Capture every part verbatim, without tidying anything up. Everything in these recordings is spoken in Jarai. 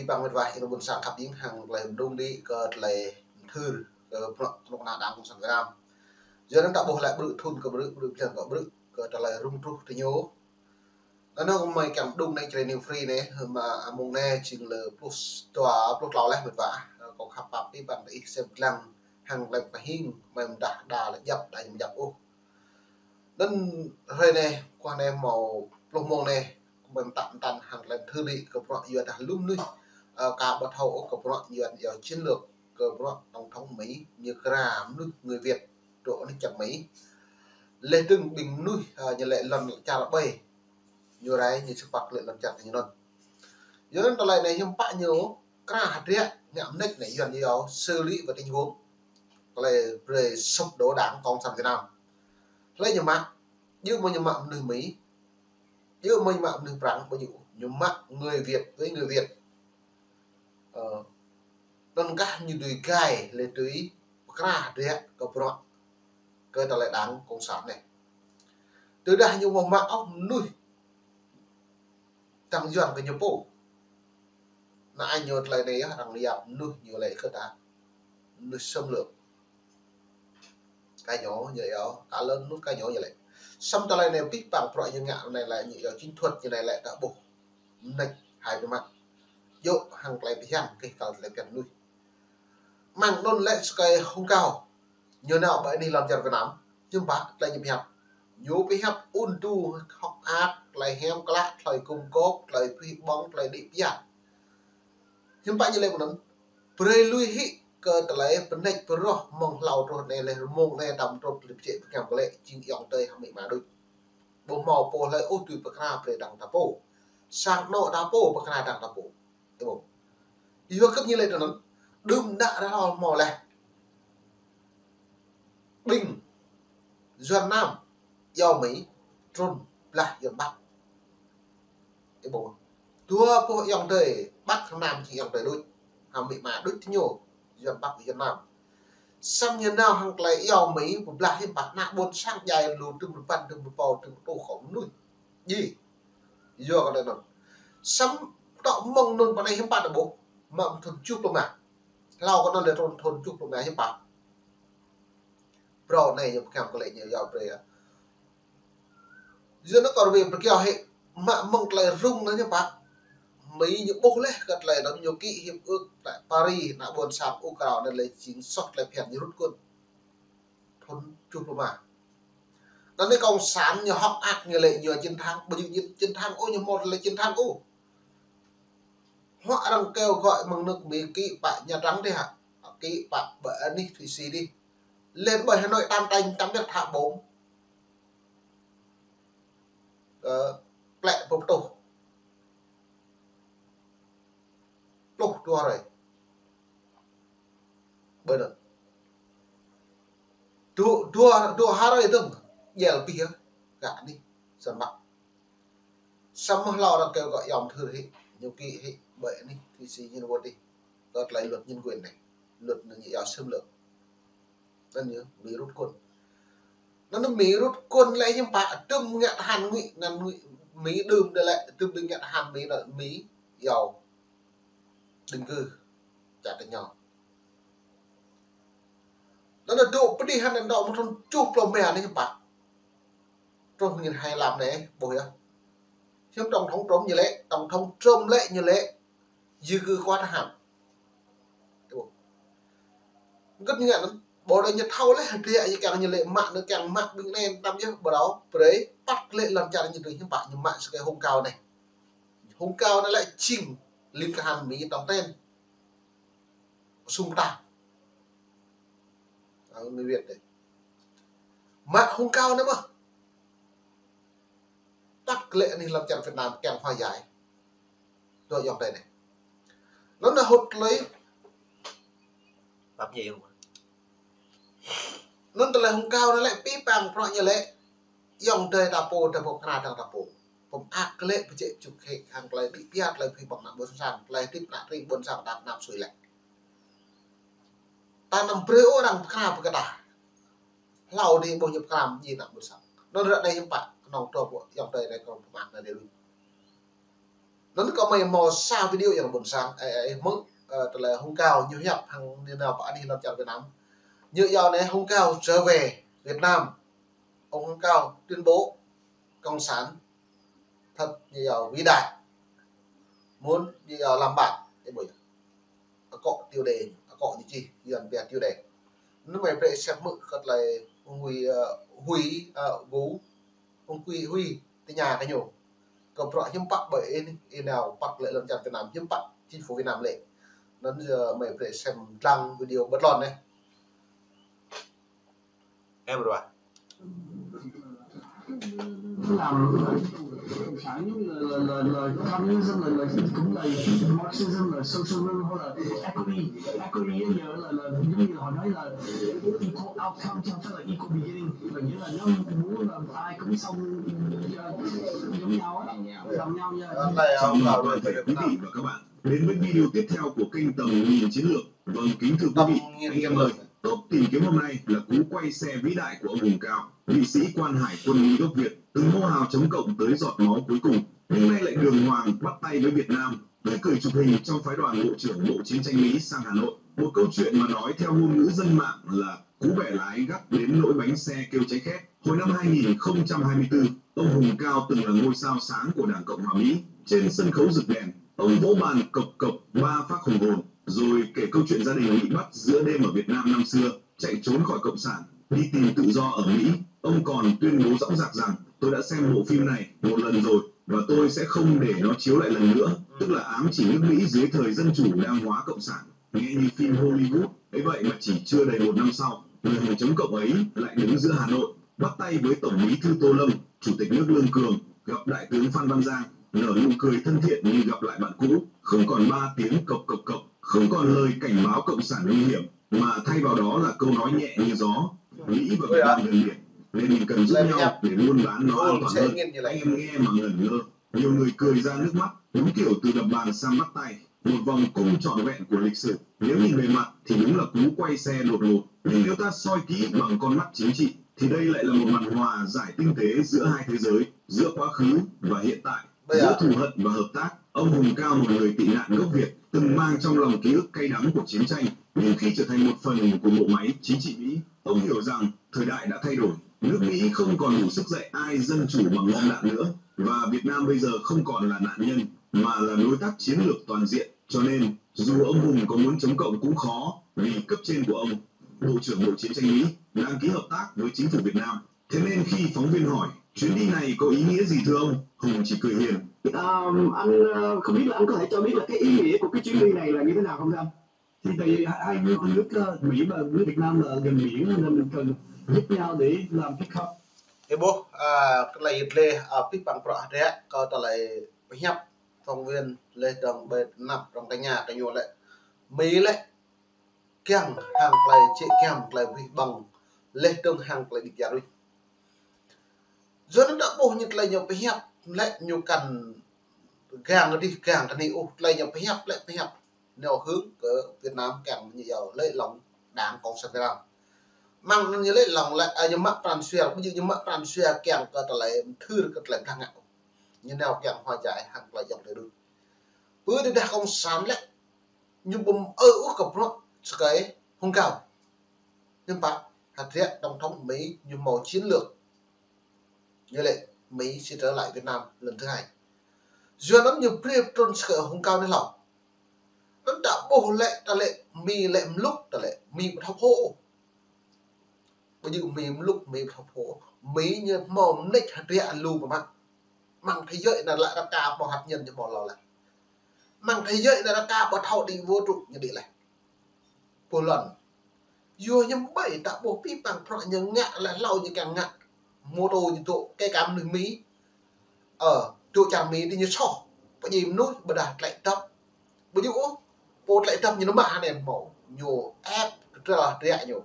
Ƀing mĕt wa ƀing ƀôn sang khăp ing hăng tơlơi mơdung đĭ kơ tơlơi mơthưr kơ bruă kơnuk kơna Đảng Cộng sản Việt Nam. Yua anŭn ta ƀuh lĕ brư̆ thŭn kơ brư̆, brư̆ blan kơ brư̆ kơ tơlơi rŭng truh tơ ñu. Anŭn kơ mơi kiăng mơdung anai Jrai New Free anai, mơ̆ng anai jing lơ pluh dua, pluh klâo laih mĕt wa. Kâo khăp pap ƀing ƀing ta ih sem lăng hăng tơlơi pơhing, mơi mơdah đa lĕ djăp, đa ñu djăp ôh. Anŭn hrơi anai, kơ anai hmâo pluh mông anai, kơ mơi mơtă mơtăn hăng tơlơi mơthưr đĭ kơ bruă yua dah lu mơnuih, ơ, aka ƀu thâo ôh kơ bruă yua, yua chiến lược kơ bruă tổng thống Mỹ ñu kra mơnuih người Việt dŏ anai čar Mỹ. Leh dơ̆ng ƀing mơnuih, ơ, ñu lĕ lŏn čar ƀai, ñu rai ñu sơpăk lĕ lŏn čar ñu anŭn. Yua anŭn tơlơi anai hiư̆m pă ñu kra hơdră ngă mơneč anai, yua anŭn yơh xử lý về tình huống tơlơi brơi sụp đổ Đảng Cộng sản Việt Nam. Hlơi ñu mă, yua mơ̆ ñu mă mơnuih Mỹ, yua mơ̆ ñu mă mơnuih Prăng, ƀu djơ̆, ñu mă người Việt với người Việt. Ơ, anŭn kah ñu dưi gai, lĕ dưi pơkra hơdră kơ bruă kơ tơlơi Đảng Cộng sản anai. Tơdah ñu ƀu mă ôh mơnuih tăng yuan kơ ñu pô. Anŭn ai ñu tơlơi anai yơh, arăng yap mơnuih ñu lĕ kơ ta mơnuih xâm lược. Kơ ñu ñu lĕ yơh, ta lơ mơnuih kơ ñu ñu lĕ. Samơ̆ tơlơi anai ƀing ƀing bruă ñu ngă anai lĕ ñu yơh chiến thuật ñu anai lĕ ta ƀuh mơneč hai pơmă. Djơ̆ hăng tơlơi phiăn, kơ tơlơi phiăn mơnuih. Mơ̆ng anŭn lĕ sơkai hung kâo. Ñu nao ƀơi anih lŏn čar Việt Nam, hiư̆m pă tơlơi ñu pơhiăp. Ñu pơhiăp ung tŭ hŏk ak, tơlơi hiam klă, tơlơi gum gôp, tơlơi phi ƀơ̆ng, tơlơi đĭ pơyat. Hiư̆m pă ñu lĕ mơ̆n anŭn. Brơi lui hĭ kơ tơlơi pơneč pơrŏh mơ̆ng hlâo truh anai leh rơmông anai tơm truh tơlơi pơčĕ pơkiăng pơlĕ jing ayŏng adơi hăng amĭ ama đôč. Ƀu hmâo pô hlơi ôh dưi pơkra brơi dăng ta pô. Sang anŏ ta pô pơkra dăng ta pô. Ơ ƀuh. Yua kơ ñu lĕ tui anŭn, đưm đă ră hmâo leh. Ƀing Yuan Nam, iâu Mỹ, trŭn blah Yuan Bắc. Ơ ƀuh. Dua boh ayŏng adơi, Bắc hăng Nam jing ayŏng adơi đôč. Hăng amĭ ama đôč tơ ñu, Yuan Bắc, Yuan Nam. Samơ̆ ñu nao hăng tơlơi iâu Mỹ, pơblah hiư̆m pă, ană ƀôn sang djai lu, dŭm rơbăn, dŭm rơbâo, dŭm rơtuh kơ mơnuih. Djai. Yua kơ tơlơi anŭn. Samơ̆ tŏ mơ̆ng anŭn pơ anai hiư̆m pă ta ƀuh. Mơ̆ng thŭn tơjuh pluh rơma. Hlâo kơ anŭn lĕ trŭn thŭn tơjuh pluh rơma hiư̆m pă. Phrâo anai ñu pơkăm kơ lĕ ñu iâu brơi yơh. Yua anŭn kơ rơbê pơkiaŏ hĭ mă mơ̆ng tơlơi rŭng anŭn hiư̆m pă. Mỹ ñu ƀuh leh kơ tơlơi anŭn ñu ký hiệp ước tại Paris, ană ƀôn sang Ukraine anŭn lĕ jing soh tơlơi phiăn ñu rút quân. Thŭn tơjuh pluh rơma. Anŭn anai cộng sản ñu hŏk ak ñu lĕ ñu chiến thắng, ƀu djơ̆ ñu chiến thắng ôh, ñu hmâo tơlơi chiến thắng ôh. Huă arăng kêu gọi mơ̆ng nước Mỹ ký pă Nha Trang dih hă, ký pă ƀơi anih Thụy Sĩ dih. Lên ƀơi Hà Nội tan tành tăm biăk thả bom. Ơ, plĕ pơtuh. Pluh dua hrơi. Ƀơi anŭn. Dua, dua, dua hrơi dơ̆ng. Djel pih yơh. Gah anih Yuan Bắc. Samơ̆ hlâo arăng kêu gọi iâu mơthưr hĭ, ñu ký hĭ, ƀơi anih Thụy Sĩ ñu wơ̆t dih. Kơ tơlơi luật nhân quyền anai. Luật anai ñu iâu xâm lược. Anŭn yơh, Mỹ rút quân. Anŭn Mỹ rút quân lĕ hiư̆m pă, dŭm ngă tơhan Mỹ, ngăn Mỹ, Mỹ đưm đơi lĕ, dŭm ƀing ngă tơhan Mỹ anŭn Mỹ iâu định cư, čar tơ ñu. Anŭn dŏ pơdih hăng anŭn dŏ mơ̆ng thŭn tơjuh pluh rơma anai hiư̆m pă. Truh ngin hai lăm anai, ƀuh yơh. Hiư̆m tổng thống Trump ñu lĕ, tổng thống Trump lĕ ñu lĕ, di cư quá thời hạn. Ơ ƀuh. Gơ̆t ñu ngă anŭn, ƀu đơi ñu thâo leh, hơdră ñu kiăng ñu lĕ mă, ñu kiăng mă ƀing anai tăm yơh, ƀu đaŏ, brơi, păt lĕ lŏn čar ñu tui hiư̆m pă ñu mă sơkai hung kâo anai. Hung kâo anai lĕ jing, lim kơ hăng Mỹ tổng thống. Sum ta. Ơ, người Việt đấy. Mă hung kâo anai mơ̆. Tăt kơ lĕ anih lăm čar Việt Nam kiăng hòa giải. Dua ayŏng adơi anai. Anŭn anai hŭt tơlơi. Bap ñu. Anŭn tơlơi hung kâo anai lĕ pĭ păng prŏ ñu lĕ. Ayŏng adơi ta pô, ta pô pơkra dăng ta pô. Pơm ak kơ lĕ pơjĕ pơjŭk hĭ hăng tơlơi đĭ pia, tơlơi phi ƀơ̆ng ană ƀôn sang, tơlơi hơdip ană tring ƀôn sang ta anăp sui lĕ. Ta anăm brơi ôh arăng pơkra pơkơdah. Hlâo dih ƀuh ñu pơkra mơjĭ ană ƀôn sang. Anŭn ră anai hiư̆m pă, kơnơ̆ng dua boh ayŏng adơi anai kơnơ̆ng pơmă anai dih lui. Anŭn kơ mơi hmâo sa video yang ƀôn sang, ơ, ơ, mơ̆ng, ơ, tơlơi Hồng Cao ñu hiăp hăng ñu nao pơ anih lŏn čar Việt Nam. Ñu yua anai Hồng Cao trở về Việt Nam. Ông Hồng Cao tuyên bố cộng sản thật, ñu yua vĩ đại. Muốn ñu yua làm bạn, ơ, ƀuh yơh. Akŏ tiêu đề, akŏ ñu čih, Yuan pia tiêu đề. Anŭn mơi brơi sem mơ̆ kơ tơlơi Huy, ơ, Huy, ơ, Vũ, ông Huy, Huy, tơña kơ ñu. Kơ bruă hiư̆m pă ƀơi ih, ih nao păt lĕ lŏn čar Việt Nam, hiư̆m pă chính phủ Việt Nam lĕ. Anŭn yơh mơi brơi sem dlăng video ƀơi tơlơi anai. Em rồi à? Làm cộng sản giống như là, là, là, là communism, là, là cũng là Marxism, là socialism, hoặc là equity, equity bây giờ là, là giống như là họ nói là equal outcome chứ không phải là equal beginning, là nghĩa là nó muốn là ai cũng xong, ờ, giống nhau á, bằng nhau nha. Chào mừng toàn thể quý vị và các bạn đến với video tiếp theo của kênh Tầm Nhìn Chiến Lược. Vâng, kính thưa quý vị, anh em ơi, top tìm kiếm hôm nay là cú quay xe vĩ đại của ông Hùng Cao, vị sĩ quan hải quân Mỹ gốc Việt, từng hô hào chống cộng tới giọt máu cuối cùng, nhưng nay lại đường hoàng bắt tay với Việt Nam, tươi cười chụp hình trong phái đoàn Bộ trưởng Bộ Chiến tranh Mỹ sang Hà Nội. Một câu chuyện mà nói theo ngôn ngữ dân mạng là cú bẻ lái gắt đến nỗi bánh xe kêu cháy khét. Hồi năm hai nghìn không trăm hai mươi tư, ông Hùng Cao từng là ngôi sao sáng của Đảng Cộng hòa Mỹ. Trên sân khấu rực đèn, ông vỗ bàn cộc cộc ba phát hùng hồn, rồi kể câu chuyện gia đình bị bắt giữa đêm ở Việt Nam năm xưa, chạy trốn khỏi cộng sản, đi tìm tự do ở Mỹ. Ông còn tuyên bố dõng dạc rằng: "Tôi đã xem bộ phim này một lần rồi và tôi sẽ không để nó chiếu lại lần nữa", tức là ám chỉ nước Mỹ dưới thời dân chủ đang hóa cộng sản. Nghe như phim Hollywood, ấy vậy mà chỉ chưa đầy một năm sau, người hùng chống cộng ấy lại đứng giữa Hà Nội, bắt tay với Tổng Bí thư Tô Lâm, Chủ tịch nước Lương Cường, gặp Đại tướng Phan Văn Giang, nở nụ cười thân thiện như gặp lại bạn cũ, không còn ba tiếng cộc cộc cộc, không còn lời cảnh báo cộng sản nguy hiểm, mà thay vào đó là câu nói nhẹ như gió: "Mỹ và Việt Nam gần biển, nên mình cần giúp nhau để buôn bán nó an toàn hơn." Anh em nghe mà ngẩn ngơ, nhiều người cười ra nước mắt, đúng kiểu từ đập bàn sang bắt tay, một vòng cung trọn vẹn của lịch sử. Nếu nhìn bề mặt thì đúng là cú quay xe đột ngột, nhưng nếu ta soi kỹ bằng con mắt chính trị, thì đây lại là một màn hòa giải tinh tế giữa hai thế giới, giữa quá khứ và hiện tại, giữa thù hận và hợp tác. Ông Hùng Cao, một người tị nạn gốc Việt, từng mang trong lòng ký ức cay đắng của chiến tranh, nhưng khi trở thành một phần của bộ máy chính trị Mỹ, ông hiểu rằng thời đại đã thay đổi. Nước Mỹ không còn đủ sức dạy ai dân chủ bằng bom đạn nữa, và Việt Nam bây giờ không còn là nạn nhân, mà là đối tác chiến lược toàn diện. Cho nên, dù ông Hùng có muốn chống cộng cũng khó, vì cấp trên của ông, Bộ trưởng Bộ Chiến tranh Mỹ, đang ký hợp tác với chính phủ Việt Nam. Thế nên khi phóng viên hỏi: "Chuyến đi này có ý nghĩa gì thưa ông?", Hùng chỉ cười hiền. Ờm, anh, ờ, không biết là anh có thể cho biết là cái ý nghĩa của cái chuyến đi này là như thế nào không thưa anh? Thì tại vì hai, hai nước, ờ, Mỹ và nước Việt Nam là gần biển nên mình cần giúp nhau để làm cái khâu. Ơ ƀuh, a, tơlơi yit lĕ, a, pih păng prŏ hơdră, kơ tơlơi pơhiăp, phóng viên lĕ dơ̆ng ƀơi tơnap dơ̆ng tơña kơ ñu lĕ. Mỹ lĕ kiăng hăng tơlơi čih kiăng tơlơi wih ƀơ̆ng, lĕ dơ̆ng hăng tơlơi đĭ kyar wih. Yua anŭn ta ƀuh ñu tơlơi ñu pơhiăp lĕ ñu kăn gang adih gang kơni ôh, tơlơi ñu pơhiăp lĕ pơhiăp nao hương kơ Việt Nam kiăng ñu yua lĕ lŏng Đảng Cộng sản Việt Nam. Mơ̆ng anŭn ñu lĕ lŏng lĕ, ơ, ñu mă pran jua, ƀu djơ̆ ñu mă pran jua kiăng kơ tơlơi mthưr kơ tơlơi blah ngă. Ñu nao kiăng hòa giải hăng tơlơi djŏp tơlơi đôč. Pơ tơdah Cộng sản lĕ ñu ƀu ư ôh kơ bruă sơkai Hùng Cao. Hiư̆m pă, hơdră tổng thống Mỹ ñu hmâo chiến lược. Ñu lĕ Mỹ sẽ trở lại Việt Nam lần thứ hai. Yua anŭn ñu brơi trŭn sơkai Hùng Cao anai hlâo. Anŭn ta ƀuh lĕ, ta lĕ Mỹ lĕ mlŭk, ta lĕ Mỹ ƀu thâo pô. Ƀu djơ̆ Mỹ mlŭk, Mỹ ƀu thâo pô. Mỹ ñu hmâo mnêč hơdră lu mơ̆ mă. Mơ̆ng thế giới anai lĕ rơka hmâo hạt nhân ñu hmâo hlâo lĕ. Mơ̆ng thế giới anai rơka ƀu thâo đĭ vô tru ñu đĭ lĕ. Pô lŏn. Yua hiư̆m ƀơi ta ƀuh pih păng prŏ ñu ngă lĕ hlâo ñu kiăng ngă. Mô tô ñu dŏ kơ kăm mơnuih Mỹ. Ơ, dŏ čar Mỹ đĭ ñu soh. Pơdjai mơnuih ƀôdah tơlơi dăp. Ƀu djơ̆ ôh, pô tơlơi dăp ñu nao mă hơnai hmâo. Ñu ĕp kơtrâo hơdră ñu.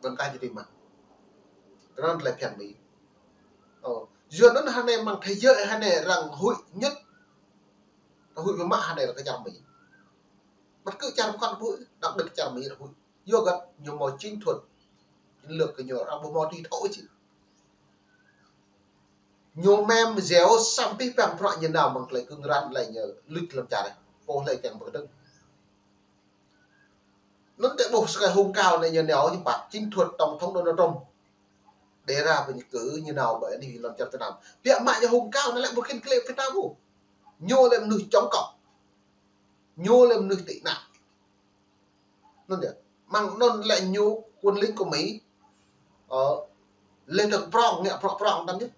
Ƀing ta či tĭ mă. Kơnơ̆ng tơlơi phiăn Mỹ. Ơ, yua anŭn hơnai mơ̆ng thế giới hơnai arăng huĭ nhất. Arăng huĭ pơmă hơnai lĕ kơ čar Mỹ. Bất cứ čar pơkŏn ƀu, đặc biệt čar Mỹ arăng huĭ. Yua găt ñu hmâo chiến thuật, chiến lược kơ ñu arăng ƀu hmâo tui thâo ôh či. Ñu mem jeo sampai păng prăk ñu nao măng tơlơi kơ̆ng răn lĕ ñu luč lăm čar. Pô lĕ kiăng pơkơdơ̆ng. Anŭn tĕ ƀuh sơkai hung kao anai ñu nao ñu pă chính thức tổng thống Donald Trump. Đề ra pơ ñu kơ ñu nao ƀơi anih lăm čar Việt Nam. Biă mă ñu hung kao anai lĕ ƀu khĭn klĕ Việt Nam ôh. Ñu lĕ mơnuih chống cộng. Ñu lĕ mơnuih tị nạn. Anŭn yơh. Măng anŭn lĕ ñu quân lính của Mỹ. Ơ, lĕ dơ̆ng prong, ngă prong prong tăm yơh.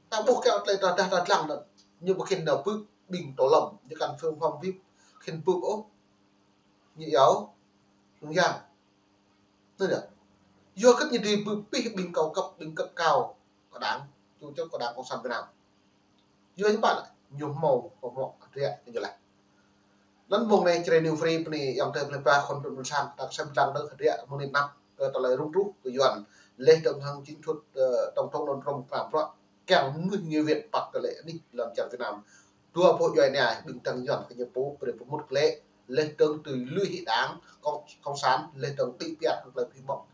Ta ƀuh kiăng tơlơi ta dah ta dlăng anŭn. Ñu ƀu khĭn nao bưp ƀing tô lăm. Ñu kăn phương phong vip khĭn bưp ôh. Ñu iâu. Lung yang. Anŭn yơh. Yua kơ ñu dưi bưp pih ƀing cao cấp, ƀing cấp cao. Kơ đảng, chủ chốt kơ đảng Cộng sản Việt Nam. Yua ñu pă lĕ, ñu hmâo, hmâo hmâo, hơdră, ñu lĕ. Anŭn mơ̆ng anai Jrai New Free pơ anai, ayŏng adơi plei pla khŏn tŭ mơ̆n sang, ta kơsem dlăng đơ̆ng hơdră, mơ̆ng anai anăp, kơ tơlơi rŭng truh, kơ Yuan, lĕ dơ̆ng hăng chính thức, ơ, tổng thống Donald Trump pơkra prăk, kiăng mơnuih người Việt păk tơlơi anih lăm čar Việt Nam. Dua boh djuai ania, ƀing tăng Yuan kơ ñu pô, brơi pơmŭt klĕ, lĕ dơ̆ng tui lui hĭ đảng, cộng, cộng sản, lĕ dơ̆ng tị piat, tơlơi phi ƀơ̆ng,